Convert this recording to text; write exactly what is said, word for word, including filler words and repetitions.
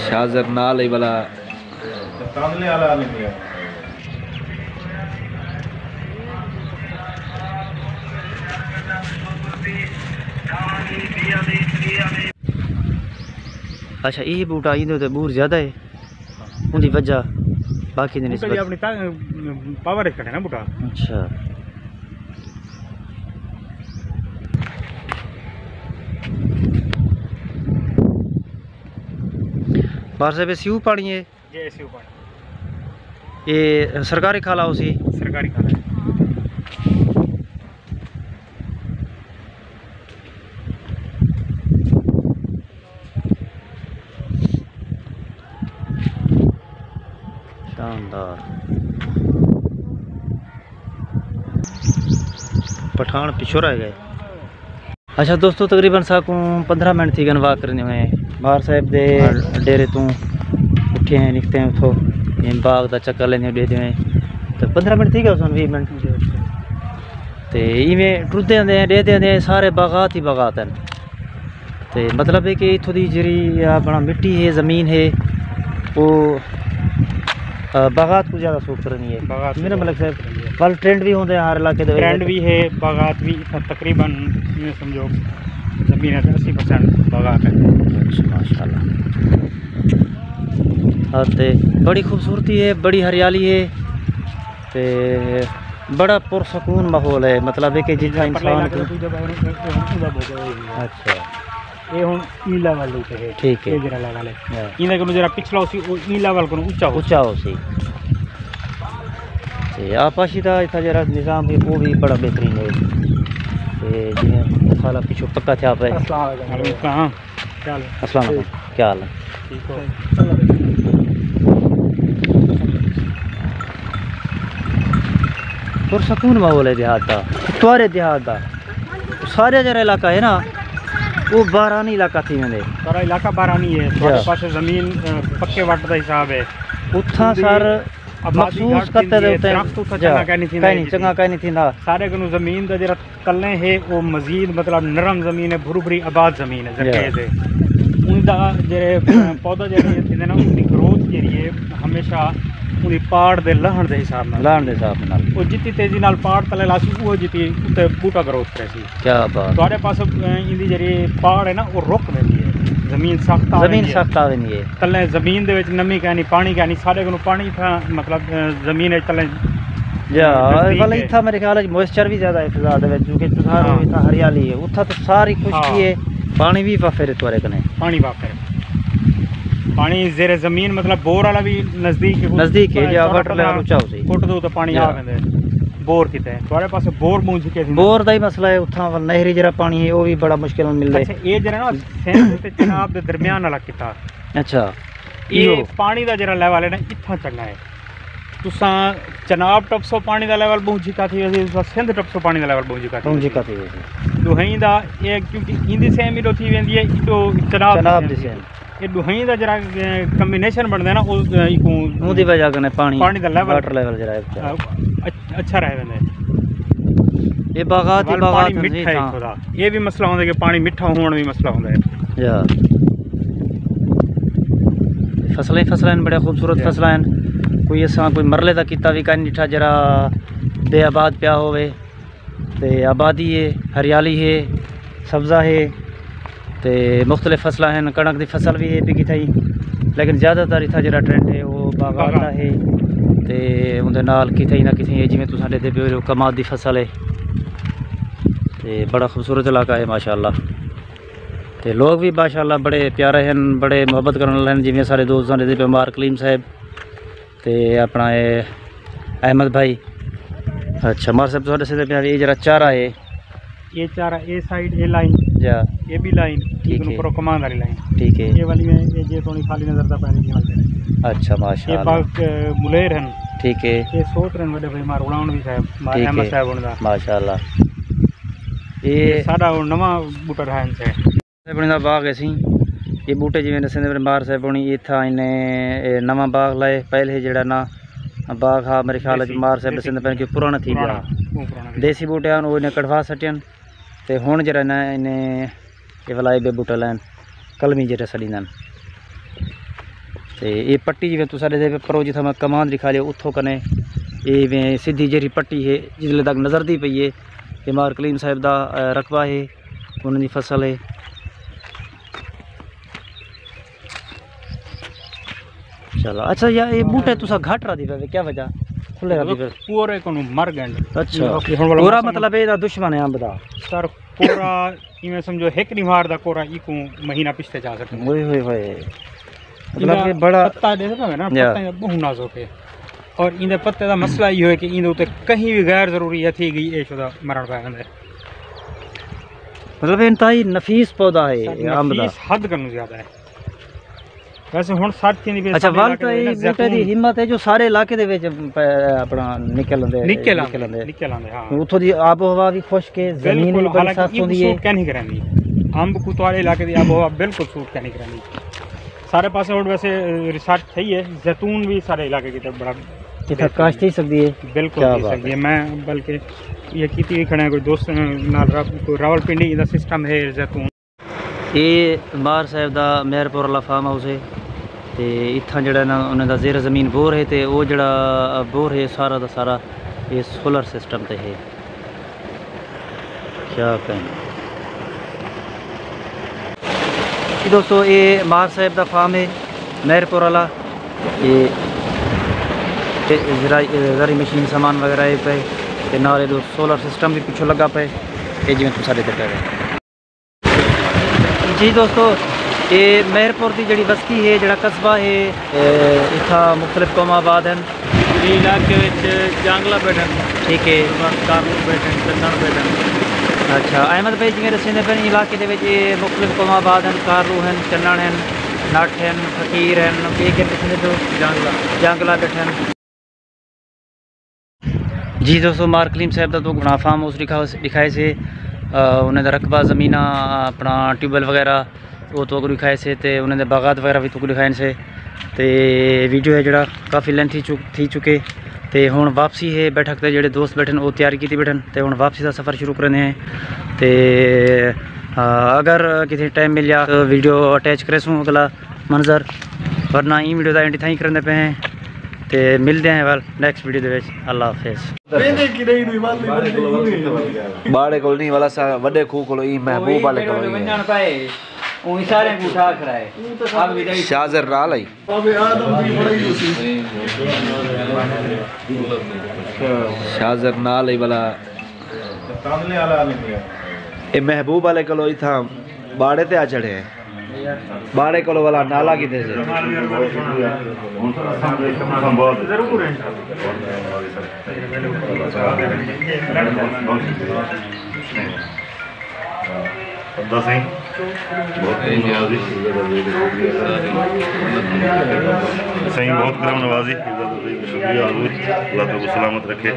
شاہ زر نال ہی والا۔ اچھا، یہ بوٹا ایندے تے بور زیادہ ہے، ان دی وجہ باقی دی بوٹا جی نسبت۔ اپنی تا-، پاور اچ کھڑے نا بوٹا۔ اچھا۔ بار صاحب، اے سیو پاݨی ہے؟ جی، اے سیو پاݨی۔ اے سرکاری کھالا ہوسی؟ سرکاری کھالا ہے۔ شاندار۔ پٹھان پچھوں رہ ڳئے۔ اچھا دوستو، تقریباً ساکوں پندرہ منٹ تھی ڳن واک کریندے ہوئے۔ مار صاحب دے ڈیرے توں اٹھے ہیں، نکتے ہیں اتھوں، ایں باغ دا چکر لیندے ہوئے ݙیہدے ہوئے۔ تے پندرہ منٹ تھی ڳئے، سن ویہہ منٹ۔ تے ایویں ٹردے ہوندے ہیں، ݙیہدے ہوندے ہیں، سارے باغات ہی باغات ہیں۔ تے مطلب ہے کہ اتھوں دی جیڑھی اپݨا مٹی ہے، زمین ہے، وہ، آ، باغات کوں زیادہ سوٹ کرݨی ہے۔ باغات کوں میرا مطلب زیادہ سوٹ کرݨی ہے۔ ول ٹرینڈ بھی ہوندے ہر علاقے دے وچ۔ ٹرینڈ بھی ہے، باغات بھی اتھاں تقریباً، ایویں سمجھو، زمین ہے اسی پرسینٹ باغات ہے۔ اچھا، ماشاءاللہ۔ ہاں، تے بڑی خوبصورتی ہے، بڑی ہریالی ہے، تے بڑا پرسکون ماحول ہے، مطلب ہے کہ جتھاں انسان کو۔ اچھا۔ اے ہݨ ایں لیول دے اتے ہے۔ ٹھیک ہے۔ اے جیڑھا لیول ہے۔ ہاں۔ ایندے کنوں جیڑھا پچھلا ہوسی، او ایں لیول کنوں اچا ہوسی۔ اچا ہوسی۔ تے آبپاشی دا اتھاں جیڑھا نظام ہے، او وی بڑا بہترین ہے۔ تے جیویں سالا پچھوں پکا تھیا پئے۔ السلام علیکم۔ وعلیکم السلام۔ کیا حال ہے؟ السلام علیکم۔ ٹھیک۔ کیا حال ہے؟ ٹھیک ہو؟ پرسکون ماحول ہے دیہات دا، اتوارے دیہات دا۔ سارے جیڑھا علاقہ ہے نا، وہ بارانی علاقہ تھی ویندے۔ سارا علاقہ بارانی ہے۔ جی۔ سارے پاسے زمین، اے، پکے وٹ دا حساب ہے۔ اتھاں سر مخصوص قطعے دے اتے درخت اتھاں چنگا کائنی تھیندا۔ کائنی، چنگا کائنی تھیندا۔ سارے کنوں زمین دا جیڑھا تلے ہے، وہ مزید مطلب نرم زمین ہے، بھرو بھری آباد زمین ہے، جی۔ زرخیز ہے۔ ان دا جیڑھے پودا جیڑھے تھیندے نا، ان دی گروتھ جیڑھی ہے، ہمیشہ ان دی پاڑ دے لہݨ دے حساب نال۔ لہݨ دے حساب نال۔ وہ جتنی تیزی نال پاڑ تلے لاسی، وہ جتنی اتے بوٹا گروتھ کرے سی۔ کیا بات۔ تہاݙے پاسوں، اے، ایندی جیڑھی پاڑ ہے نا، او رک ویندی ہے۔ زمین سخت آ زمین ویندی ہے۔ سخت آ ویندی ہے۔ تلے زمین دے وچ نمی کائنی، پاݨی کائنی، ساݙے کنوں پاݨی اتھاں، مطلب، اے، زمین وچ تلے یا، نزدیک بھلا ہے۔ اتھاں میرے خیال وچ موئسچر وی زیادہ ہے فضا دے وچ، کیونکہ سارے ہاں۔ اتھاں ہریالی ہے، اتھاں تو ساری خشکی ہاں۔ ہے، پاݨی وی وافر ہے تہاݙے کنے۔ پاݨی وافر ہے۔ پاݨی زیر زمین، مطلب، بور والا وی نزدیک ہے، نزدیک ہے، جا سارا واٹر لیول اچا ہو سی۔ فٹ دو تو پاݨی آ یا۔ ویندے۔ بور کیتے۔ تہاݙے پاسے بور مونجھ کے تھی۔ بور دا ہی مسئلہ ہے، اتھاں ول نہری جیڑھا پاݨی ہے، او وی بڑا مشکل نال ملدے۔ اچھا، اے جیڑھا نا سندھ تے چناب دے درمیان والا قطعہ۔ اچھا۔ اے ایہو۔ پاݨی دا جیڑھا لیول ہے نا، اتھاں چنڳا ہے۔ تساں چناب ٹپسو، پاݨی دا لیول ٻہوں جھکا تھی ویسی، تساں سندھ ٹپسو، پاݨی دا لیول ٻہوں جھکا تھی ٻہوں ویسی۔ جھکا تھی ویسی۔ ݙوہیں دا اے، کیونکہ ایندی سیم ایݙو تھی ویندی ہے، ایݙو چناب چناب دی دی ویندی ہے۔ سیم۔ اے ݙوہیں دا جیڑھا، اے، کمبینیشن بݨدا ہے نا، او، اے، ایکوں اوں دی وجہ کنے پاݨی، پاݨی دا لیول، واٹر لیول جیڑھا ہے اچا۔ آ، اچ-، اچھا رہ ویندا ہے۔ اے باغات ہی ول باغات پاݨی ہن مٹھا ہے تھاں۔ اتھوں دا۔ اے وی مسئلہ ہوندا ہے کہ پاݨی مٹھا ہووݨ وی مسئلہ ہوندا ہے۔ یا۔ فصلیں، فصلیں بڑے خوبصورت یا۔ فصلیں ہن۔ کوئی اساں کوئی مرلے دا کیتا وی کائنی ݙٹھا جیڑھا بے آباد پیا ہووے۔ تے آبادی ہے، ہریالی ہے، سبزہ ہے، تے مختلف فصلاں ہن، کݨک دی فصل وی ہے پئی کتھائیں، لیکن زیادہ تر اتھاں جیڑھا ٹرینڈ ہے، او باغات دا باغات۔ ہے۔ تے اوندے نال کتھائیں نہ کتھائیں، اے جیویں تساں ݙیہدے پئے ہو، کماد دی فصل ہے۔ تے بڑا خوبصورت علاقہ ہے ماشاءاللہ۔ تے لوگ وی ماشاءاللہ بڑے پیارے ہن، بڑے محبت کرݨ والے ہن، جیویں سارے دوست ساݙے ݙیہدے پئے، مار کلیم صاحب۔ تے اپݨا اے احمد بھائی۔ اچھا، مار صاحب تہاݙے سیدھے پیا، اے جیڑھا چارہ ہے۔ اے چارہ، اے سائیڈ، اے لائن۔ یا۔ اے بی لائن، ٹھیک ہے۔ اوپروں کمان والی لائن۔ ٹھیک ہے۔ اے والی میں، اے جے تھوڑی خالی نظر دا پہلے جی والی۔ اچھا، اے ماشاءاللہ۔ باغ، اے، ملیر ہن۔ ٹھیک ہے۔ اے سوت رہن وݙے بھائی مار غلام نبی صاحب، مار ٹھیک احمد ہے۔ صاحب ہن دا۔ ماشاءاللہ۔ اے اے ساݙا ہن نواں بوٹا رہا ہن سے۔ صاحب ہوݨی دا باغ ہے سی۔ اے بوٹے جیویں ݙسیندے پئے مار صاحب ہوݨی، اتھاں انہیں، اے، نواں باغ لائے۔ پہلے جیڑھا نا باغ ہا، میرے خیال وچ دیسی، مار صاحب دیسی۔ ݙسیندے پئے کہ پراݨا تھی ڳیا۔ پراݨا، او پراݨا۔ دیسی بوٹے ہن، او انہیں کڑوا سٹین۔ تے ہݨ جیڑھا نا انہیں اے ولا اے بے بوٹا لین قلمی جیڑھا سݙیندن۔ تے اے پٹی جیویں تساں ݙیکھدے پئے پرو جتھاں میں کماند ݙکھا لیا اتھوں کنے اے ویں سدھی جیڑھی پٹی ہے جس لے تک نظر دی پئی ہے، اے مار کلیم صاحب دا، اے، رقبہ ہے، انہاں دی فصل ہے۔ چلو اچھا، یا اے بوٹے تساں گھٹ رہندی پئے، کیا وجہ؟ کھلے رہندی پئے؟ پورے کنوں مر ڳئے۔ اچھا۔ باقی ہݨ والا پورا موسم مطلب اے دا دشمن ہے امب دا۔ سر، کورا ایویں سمجھو ہک ݙینہوار دا کورا ایکوں مہینہ پچھتے جا سڳدے۔ ہوئے ہوئے ہوئے۔ مطلب ایندا کہ بڑا پتا ݙیکھدے پئے نا، یا۔ پتا ایندا ٻہوں نازک ہے۔ اور ایندے پتے دا مسئلہ ایہو ہے کہ ایندے اتے کہیں بھی غیر ضروری ہتھی ڳئی، اے شدا مرݨ پئے ویندے۔ مطلب انتہائی نفیس پودا ہے سر، امب دا۔ نفیس حد کنوں زیادہ ہے۔ ویسے ہݨ سٹ تھیندی پئی اچھا، ساݙے ول علاقے تاں دے اے وچ بوٹے دی زیتون۔ ہمت ہے جو سارے علاقے دے وچ پ-، اپݨا نکل آندے، نکل آندے، نکل آندے۔ نکل آندے، ہاں۔ اتھوں دی آب و ہوا بھی خشک ہے، زمین بالکل، بھی بڑی حالانکہ سخت ایکوں ہوندی ہے۔ سوٹ کائنی کریندی۔ امب کوں تہاݙے علاقے دی آب و ہوا بالکل سوٹ کائنی کریندی۔ سارے پاسے ہݨ ویسے ریسرچ تھئی ہے، زیتون بھی سارے علاقے کیتے بڑا اتھاں بہترین کاشت تھی سڳدی ہے۔ بالکل کیا تھی بات سڳدی ہے۔ ہے۔ میں بلکہ یہ کیتی بھی کھڑا ہے، کوئی دوست نال را-، کوئی راولپنڈی دا سسٹم ہے زیتون۔ اے مار صاحب دا مہر پور والا فارم ہاؤس ہے تے اتھاں جیڑھا نا انہاں دا زیر زمین بور ہے تے او جیڑھا بور ہے سارا دا سارا اے سولر سسٹم تے ہے۔ کیا کہیں۔ جی دوستو، اے مار صاحب دا فارم ہے مہر پور والا۔ اے، اے زرعی، زرعی مشین سامان وغیرہ اے پئے تے نال اے دو سولر سسٹم بھی پچھوں لڳا پئے۔ اے جیویں تساں ݙیکھدے پئے۔ جی دوستو، اے مہر پور دی جیڑھی وستی ہے، جیڑھا قصبہ ہے، اے، اتھاں مختلف قوماں آباد ہن۔ ایں علاقے وچ جانگلہ ٻیٹھن۔ ٹھیک ہے۔ کارلو ٻیٹھن، چنݨ ٻیٹھن۔ اچھا، احمد بھائی جیویں ݙسیندے پئے، ایں علاقے دے وچ اے مختلف قوماں آباد ہن، کارلو ہن، چنݨ ہن، نٹ ہن، فقیر ہن، ٻئے کیڑھے ݙسیندے پئے ہو؟ جانگلہ۔ جانگلہ ٻیٹھن۔ جی دوستو، مار کلیم صاحب دا تہاکوں اپݨا فارم ہاؤس ݙکھا-، ݙکھائے سے، آ، انہاں دا رقبہ زمیناں، اپݨا ٹیوب ویل وغیرہ، او تہاکوں ݙکھائے سے تے انہاں دے باغات وغیرہ وی تہاکوں ݙکھائن سے۔ تے ویڈیو ہے جیڑھا کافی لینتھی چک-، تھی چکے تے ہݨ واپسی ہے بیٹھک تے جیڑھے دوست ٻیٹھن او تیاری کیتی ٻیٹھن تے ہݨ واپسی دا سفر شروع کریندے ہیں۔ تے، آ، اگر کتھے ٹائم ملیا تو ویڈیو اٹیچ کریسوں اڳلا منظر، ورنہ ایں ویڈیو دا اینڈ اتھاں ہی کریندے پئے ہیں۔ تے ملدے ہیں ول نیکسٹ ویڈیو دے وچ۔ اللہ حافظ۔ ٻاڑے کول نہیں والا سا، وݙے کھوہ کول، ایں محبوب والے کول ایں ہے۔ اوں سارے کوں اٹھا کھڑا ہے۔ شاہ زر نال آئی۔ شاہ زر نال آئی والا۔ اے محبوب والے کولو اتھاں ٻاڑے تے آ چڑھے ہیں۔ ٻاڑے کولو والا نالا کیتے سے۔ بندہ سائیں، بہت ناراضی۔ سائیں بہت کرم نوازی، شکریہ حضور، اللہ تعالیٰ کو سلامت رکھے۔